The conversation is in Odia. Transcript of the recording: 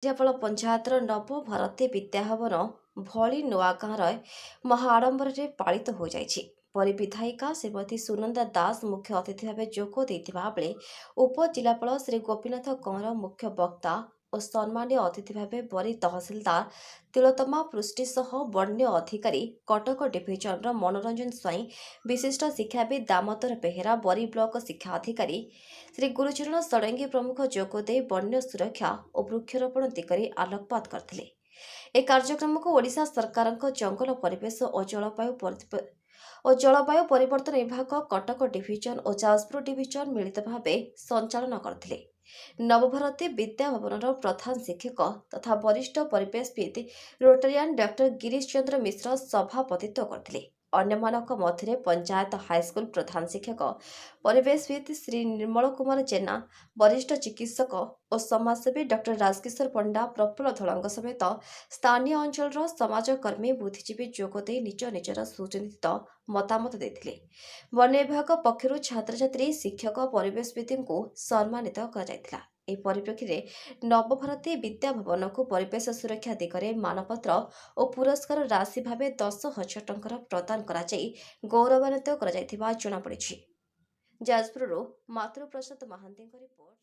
ଝିଆପାଳ ପଞ୍ଚାୟତର ନବଭାରତୀ ବିଦ୍ୟାଭବନ ଭଳି ନୂଆଗାଁରେ ମହା ଆଡମ୍ବରରେ ପାଳିତ ହୋଇଯାଇଛି। ବରୀ ବିଧାୟିକା ଶ୍ରୀମତୀ ସୁନନ୍ଦା ଦାସ ମୁଖ୍ୟ ଅତିଥି ଭାବେ ଯୋଗ ଦେଇଥିବା ବେଳେ ଉପଜିଲ୍ଲାପାଳ ଶ୍ରୀ ଗୋପୀନାଥ କହଁର ମୁଖ୍ୟ ବକ୍ତା ଓ ସମ୍ମାନୀୟ ଅତିଥି ଭାବେ ବରୀ ତହସିଲଦାର ତିଳୋତ୍ତମା ପୃଷ୍ଟି ସହ ବନ୍ୟ ଅଧିକାରୀ କଟକ ଡିଭିଜନର ମନୋରଞ୍ଜନ ସ୍ୱାଇଁ, ବିଶିଷ୍ଟ ଶିକ୍ଷାବିତ୍ ଦାମୋଦର ବେହେରା, ବରୀ ବ୍ଲକ ଶିକ୍ଷା ଅଧିକାରୀ ଶ୍ରୀ ଗୁରୁଚରଣ ଷଡ଼ଙ୍ଗୀ ପ୍ରମୁଖ ଯୋଗଦେଇ ବନ୍ୟ ସୁରକ୍ଷା ଓ ବୃକ୍ଷରୋପଣ ଦିଗରେ ଆଲୋକପାତ କରିଥିଲେ। ଏହି କାର୍ଯ୍ୟକ୍ରମକୁ ଓଡ଼ିଶା ସରକାରଙ୍କ ଜଙ୍ଗଲ, ପରିବେଶ ଓ ଜଳବାୟୁ ପରିବର୍ତ୍ତନ ବିଭାଗ, କଟକ ଡିଭିଜନ ଓ ଯାଜପୁର ଡିଭିଜନ ମିଳିତ ଭାବେ ସଞ୍ଚାଳନ କରିଥିଲେ। ନବଭାରତୀ ବିଦ୍ୟା ଭବନର ପ୍ରଧାନ ଶିକ୍ଷକ ତଥା ବରିଷ୍ଠ ପରିବେଶବିତ୍ ରୋଟାରିଆନ୍ ଡକ୍ଟର ଗିରୀଶ ଚନ୍ଦ୍ର ମିଶ୍ର ସଭାପତିତ୍ୱ କରିଥିଲେ। ଅନ୍ୟମାନଙ୍କ ମଧ୍ୟରେ ପଞ୍ଚାୟତ ହାଇସ୍କୁଲ ପ୍ରଧାନ ଶିକ୍ଷକ ପରିବେଶବିତ୍ ଶ୍ରୀ ନିର୍ମଳ କୁମାର ଜେନା, ବରିଷ୍ଠ ଚିକିତ୍ସକ ଓ ସମାଜସେବୀ ଡକ୍ଟର ରାଜକିଶୋର ପଣ୍ଡା, ପ୍ରଫୁଲ୍ଲ ଧଳଙ୍କ ସମେତ ସ୍ଥାନୀୟ ଅଞ୍ଚଳର ସମାଜକର୍ମୀ, ବୁଦ୍ଧିଜୀବୀ ଯୋଗଦେଇ ନିଜ ନିଜର ସୁଚିନ୍ତିତ ମତାମତ ଦେଇଥିଲେ। ବନ୍ୟ ବିଭାଗ ପକ୍ଷରୁ ଛାତ୍ରଛାତ୍ରୀ, ଶିକ୍ଷକ, ପରିବେଶବିତ୍ଙ୍କୁ ସମ୍ମାନିତ କରାଯାଇଥିଲା। ଏହି ପରିପ୍ରେକ୍ଷୀରେ ନବଭାରତୀ ବିଦ୍ୟା ଭବନକୁ ପରିବେଶ ସୁରକ୍ଷା ଦିଗରେ ମାନପତ୍ର ଓ ପୁରସ୍କାର ରାଶି ଭାବେ 10,000 ଟଙ୍କାର ପ୍ରଦାନ କରାଯାଇ ଗୌରବାନ୍ୱିତ କରାଯାଇଥିବା ଜଣାପଡ଼ିଛି। ଯାଜପୁରରୁ ମାତୃପ୍ରସାଦ ମହାନ୍ତିଙ୍କ ରିପୋର୍ଟ।